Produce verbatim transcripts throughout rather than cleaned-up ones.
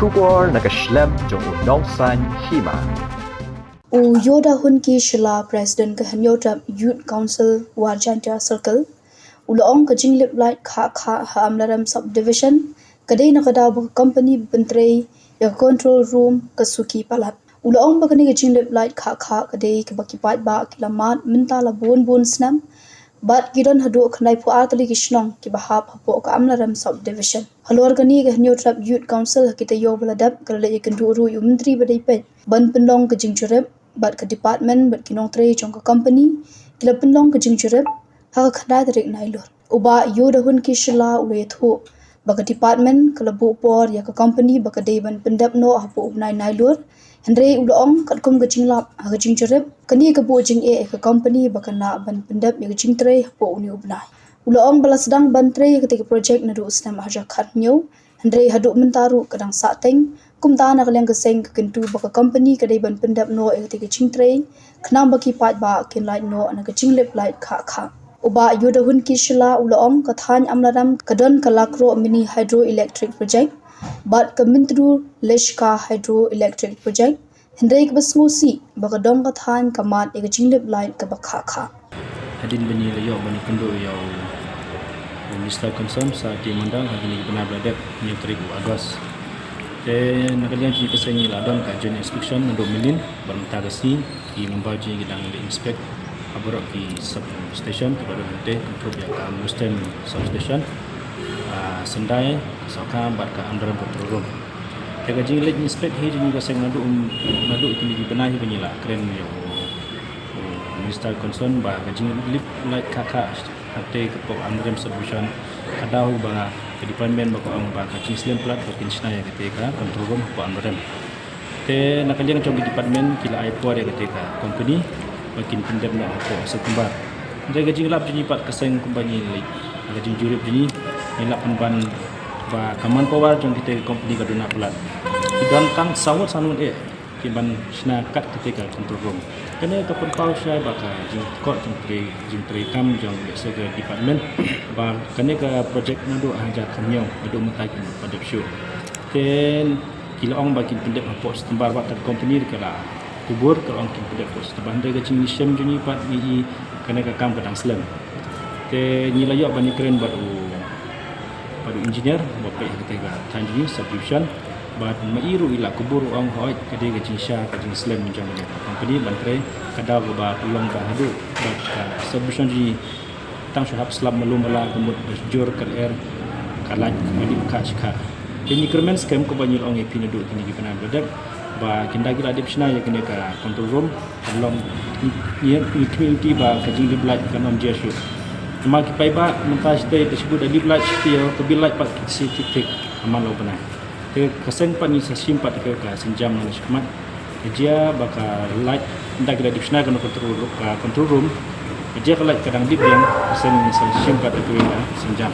Khubor na ka shlem jong u Nongsaiñ Hima. U Yodahun K Shylla, President ka Hynñiewtrep Youth Council War Jaintia Circle, u la ong ka jinglip light khah khah ha Amlarem Subdivision ka dei na ka daw ba ka company ba pyntrei ïa ka control room ka suki palat. U la ong ba kane ka jinglip light khah khah ka dei kaba ki paidbah ki la mad mynta la bun bun snem, bad ki don haduh khyndai phew ar tylli ki shnong kiba hap hapoh ka Amlarem Subdivision. Halor kane, ka Hynñiewtrep Youth Council ha ki taïew ba la dep ka la leit ïakynduh ruh ïa u Myntri ba dei peit ban pynlong ka jingjurip, bad ka department bad ki nongtrei jong ka company ki la pynlong ka jingjurip ha ka khyndai tarik Nailur. U Bah Yodahun K Shylla u la ïathuh ba ka department ka la buh por ïa ka company ba ka dei ban pyndep noh hapoh u bnai Nailur. Hynrei u la ong katkum ka jinglap ha ka jingjurip, kane ka buh jingeh ïa ka company ba kan lah ban pyndep ïa ka jingtrei hapoh une u bnai. U la ong ba la sdang ban trei ïa katei ka project naduh u snem ar hajar khathynñiew, hynrei haduh mynta ruh ka dang sahteng. Kumta na ka liang ka seng ka kyntu ba ka company ka dei ban pyndep noh ïa katei ka jingtrei, khnang ba ki paidbah kin lait noh na ka jinglip light khah khah. U Bah Yodahun K Shylla u la ong ka thaiñ Amlarem ka don ka Lakroh Mini Hydroelectric Project bad ka Myntdu Leshka Hydroelectric Project, hynrei kaba sngewsih ba ka dong ka thaiñ ka mad ïa ka jinglip light kaba khah khah. Hadien ba ngi la ïoh ban ïakynduh ïa u Minister concern sa ki mandal ha kine ki bnai ba la dep, hynñiew tarik u August. Te na ka liang jong ka seng ngi la don ka joint inspection naduh Mylliem, bad mynta ka sngi ki member jong ngi ki dang leit inspect ha baroh ki sub station kiba don hangtei, kumjuh ïa ka Mustem substation, ah, Sendai, Sohkha bad ka Amlarem control room. Te ka jingleit inspect hi jong ngi ka seng naduh, naduh kine ki bnai hi ba ngi la kren ïa u, u Minister concern ba ka jinglip light khah khah hangtei hapoh Amlarem subdivision ka daw ba ka department ba ka ong ba ka jingslem palat ba kin shna ïa katei ka control room hapoh Amlarem. Te na ka liang jong ki department ki la ai por ïa katei ka company ba kin pyndep noh hapoh September. Hynrei ka jinglap jong ngi pat ka seng kumba ngi leit ha ka jingjurip jong ngi, ngi lap pynban ba ka manpower jong katei ka company ka duna palat. Ki don tang saw ngut, saw ngut eh ki ban shna kat katei ka control room. Kane ka pynpaw shai ba ka jingkor jingtrei, jingtrei kam jong lehse ka department ba kane ka project naduh ar hajar khathynñiew haduh mynta kim pat dep shuh. Te ki la ong ba kin pyndep hapoh September, bad ka company ka la kubur ka la ong kin pyndep hapoh September. Hynrei ka jingshem jong ngi pat ngi i kane ka kam ka dang slem. Te ngi la ïoh ban ïakren bad u, bad u engineer ba peit ha katei ka thaiñ jong ngi subdivision. Bad ma i ruh i la kubur, u ong hooid ka dei ka jingshisha ka jingslem jong kane ka company ban trei, ka daw kaba pynlong ba haduh ba ka subdivision jong ngi tang shu hap slap malu mala, ka mut ba jur ka lyer, ka light ka dip khah shi khah. Te ngi kyrmen skhem kumba ngi la ong ïa phi naduh kine ki bnai ba la dep ba kin da ki la dep shna ïa kane ka control room, ka long ngi, ngi, ngi kyrmen ba ka jinglip light kan ym jia shuh. Namar ki paidbah mynta shatei te shu da lip light shatei, ka bill light pat ki shu thik thik ha man la u bnai. Te ka seng pat ngi sa shim pat ka, ka sienjam na shakhmat. Ka jia ba ka light, ynda ki la dep shna ka control, ka control room, ka jia ka light ka dang dip biang, ka seng ngi sa shim pat ka, ka sienjam.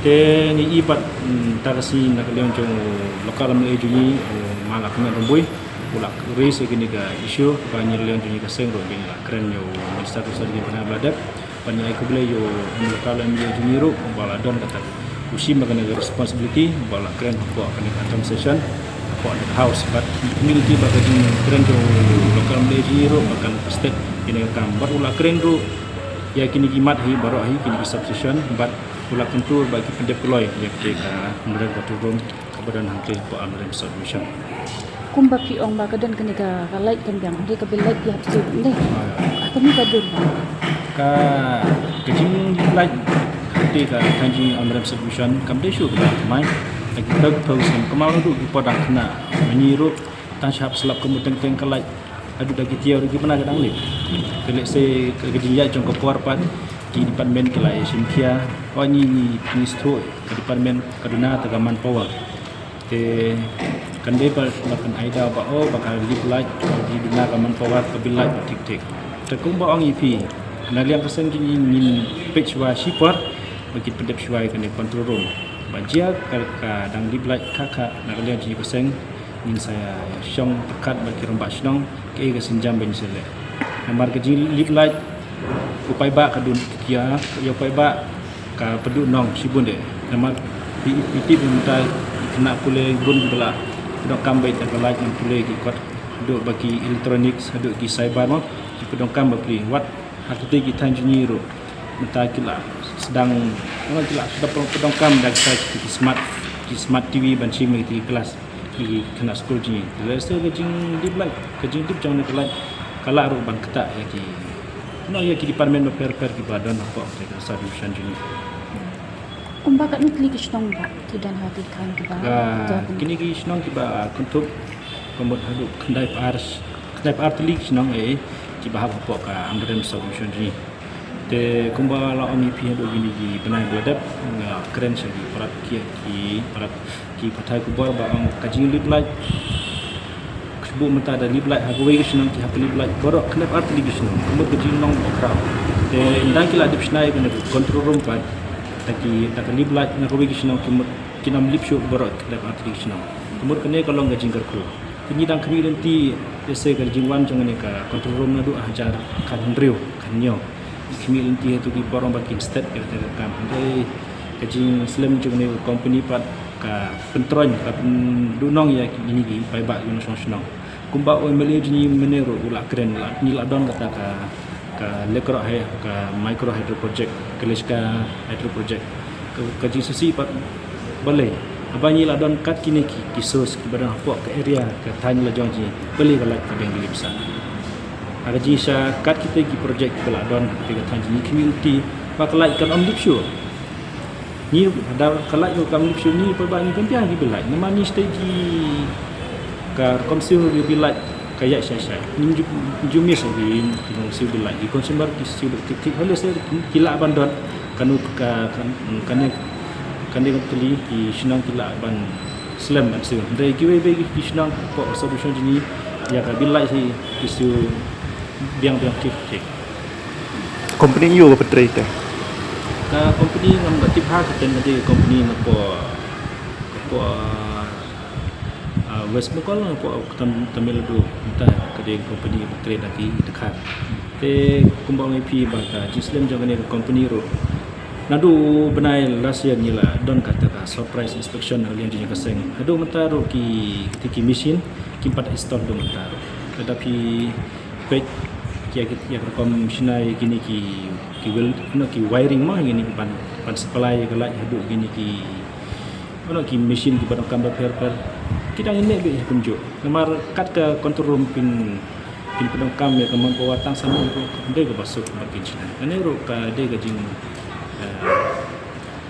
Te ngi i pat, mm, mynta ka sngi na ka liang jong u local M L A jong ngi, u Bah Lahkmen Rymbui, u la raise ïa kane ka issue ba ngi, na ka liang jong ngi ka seng ruh ngi la kren ïa u Minister concern ha kine ki bnai ba la dep. Ban ïa ai khublei ïa u local M L A jong ngi ruh ba la don kata u shim ba kane ka responsibility ba la kren hapoh kane ka anthem session hapoh kane ka house, bad ngi kyrmen ba ka jingkren jong u local M L A jong ngi ruh ba kan step ïa kane ka kam, bad u la kren ruh ïa kine ki mat hi baroh hi, kine ki substation, bad u la kyntu ba ki pyndep kloi ïa kata ka Amlarem control room kaba don hangtei hapoh Amlarem subdivision. Kumba phi ong ba ka don kane ka, ka light kan biang, hynrei ka bill light ïa hap shu dei. Ah. Kane ka don ba ka, ka jinglip light hangtei ka thaiñ jong ngi Amlarem subdivision kam dei shuh kaba thymmai. Ki phew phew snem kumno ruh ki por dang khynnah, ma ngi ruh tang shu hap slap ka mut teng teng ka light. Haduh da ki taïew ruh ki bnai ka dang lip. Te lehse ka, ka jingïaid jong ka por pat ki department ki la ïa shim khia. Hooid ngi, ngi, ngi sngewthuh ka department ka duna kata ka manpower. Te kan dei ba la pyn-i da ba, oh, ba ka lip light ka duna ka manpower, ka bill light ba thik thik. Te kumba ong ïa phi, na liang ka seng jong ngi ngin peit shuwa shipor ba kin pyndep shuwa ïa kane control room. Ba jia ka, ka dang lip light khah khah na ka liang jong ngi ka seng, ngin sa shong pyrkhat bad ki rangbah shnong kaei ka sienjam ba ngin sa leh. Namar ka jinglip light u paidbah ka duna, ïa u paidbah ka pynduh nong shibun de. Namar phi, phi tip mynta ki khynnah pule bun kiba la Pyndonkam beit da ka light, ngan pule ki kot, haduh ba ki electronics, haduh ki cyber mo, ki pyndonkam bapli. Wat ha kito ki thaiñ jong ngi ruh mynta ki la sdang, ki la sdang pyndonkam da kita ki smart, ki smart T V ban shim ïa ki klas, ki khynnah skul jong ngi. Lehse ka jinglip light, ka jinglip jong kane ka light ka lah ruh ban ktah ïa ki, no, ïa ki department bapher bapher kiba don hapoh ka sub division jong ngi. Kumba katno tylli ki shnong ba ki don ha kine ki thaiñ kiba, kine ki shnong kiba kynthup ka mut haduh khyndai phew ar, khyndai phew ar tylli ki shnong, eh, kiba hap hapoh ka Amlarem sub division jong ngi. Te kumba la ong ïa phi, haduh kine ki bnai ba la dep nga kren sha ki parat, ki, ki parat, ki pathai khubor ba ong ka jinglip light, ka shu buh mynta da lip light ha kawei ka shnong, ki hap lip light baroh khyndai phew ar tylli ki shnong. Ka mut ka jinglong ba khraw. Te ynda ki la dep shna ïa kane ka control room pat, da ki, da ka lip light na kawei ka shnong, ka mut kin ym lip shuh baroh khyndai phew ar tylli ki shnong. Ka mut kane ka long ka jingkyrkhu. Te ngi dang khmih lynti, lehse ka jingwan jong kane ka control room naduh hajar khathynriew khathynñiew. Khmih lynti hato ki por ba kin stet ïa kata ka kam. Hynrei ka jingslem jong kane ka company pat ka pyntroiñ, ka pynduhnong ïa kine ki paidbah ki nongshong shnong. Kumba u M L A jong ngi mynne ruh u la kren, la, ngi la don kata ka, ka Lekroh Hy-, ka micro hydro project, Kaleshka hydro project. Ka, ka jingsngewsih pat balei, haba ngi la don kat kine ki, ki source kiba don hapoh ka area, ka thaiñ la jong jong ngi, balei ka light ka dang lip sah? Ha ka jingshisha kat kita ki project kiba la don ha ka thaiñ jong ngi, khmih lynti ba ka light kan ym lip shuh. Ngi, lada ka light ruh kam lip shuh, ngi pat ba ngi pynbiang ki bill light. Namar ngi shu tei ki, ka rukom siew ki bill light ka ïaid shai shai. Ngim ju, ju miss ki, ki nong siew bill light. Ki consumer ki siew bill, ki, ki, hynrei lehse ki lah ban don, kano ka, kan, kane, kane ka tylli ki shnong ki lah ban slem ban siew. Hynrei kiwei kiwei ki shnong hapoh sub division jong ngi, ïa ka bill light hi ki siew biang biang thik thik. Company aiu ba pyntrei te? Ka company ngam da tip ha, ka dei ka company napoh, napoh, ah, West Bengal, napoh Tam-, Tamil Nadu, mynta ka dei company ba trei da ki dkhar. Te kumba ong ïa phi ba ka jingslem jong kane ka company ruh, naduh bnai last year ngi la don kata ka surprise inspection na ka liang jong ka seng. Haduh mynta ruh ki, ki, ki machine kim pat install haduh mynta ruh. Lada phi peit ïa ki, ïa ka rukom shna ïa kine ki, ki wel, no, ki wiring mo, ïa kine ki ban, ban supply ïa ka light haduh kine ki, no, ki machine kiba donkam bapher bapher, ki dang ïaineh beit ha kumjuh. Namar kat ka control room phin, phin pyndonkam ïa ka manpower tang san ngut, dei kaba suk ba kin shna. Kane ruh ka dei ka jing, eh,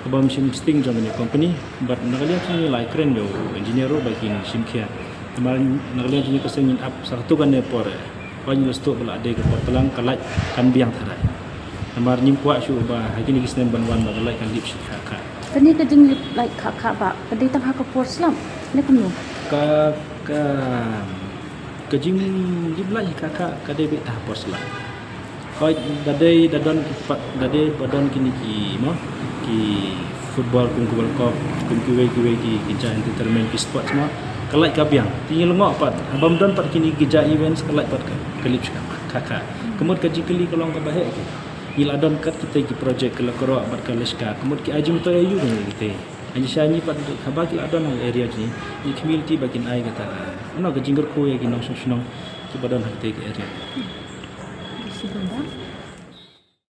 kaba mynsiem sting jong kane ka company, bad na ka liang jong ngi la kren ïa u engineer ruh ba kin shim khia. Namar na ka liang jong ngi ka seng ngin ap sa katto katne por, eh, ba ngi la sdang ba la dei ka por tlang ka light kan biang tharai. Namar ngim kwah shuh ba ha kine ki snem ban wan ba ka light kan lip shi kha kha. Kane ka jinglip light kha kha ba ka dei tang ha ka por slap ne kumno? Ka, ka, ka jinglip light kha kha ka dei beit tang ha por slap. Hooid, da dei, da don ki pa-, da dei ba don kine ki, mo, ki football, kum ki World Cup, kum kiwei kiwei ki, ki jait entertainment, ki sports, mo, ka light ka biang. Te ngi lyngngoh pat, haba ym don pat kine ki jait events, ka light pat ka, ka lip shi kha kha. Ka mut ka jingkylli ka long kaba heh ki. Ngi la don kat kita ki project, ka Lekroh bad ka Leshka, ka mut ki ai jingmyntoi aiu ïa kita. Hynrei sha ngi pat haba ki la don ha area jong ngi, ngi khmih lynti ba kin ai kata, no, ka jingkyrkhu ïa ki nongshong shnong kiba don ha kita ki area. Shu kumba?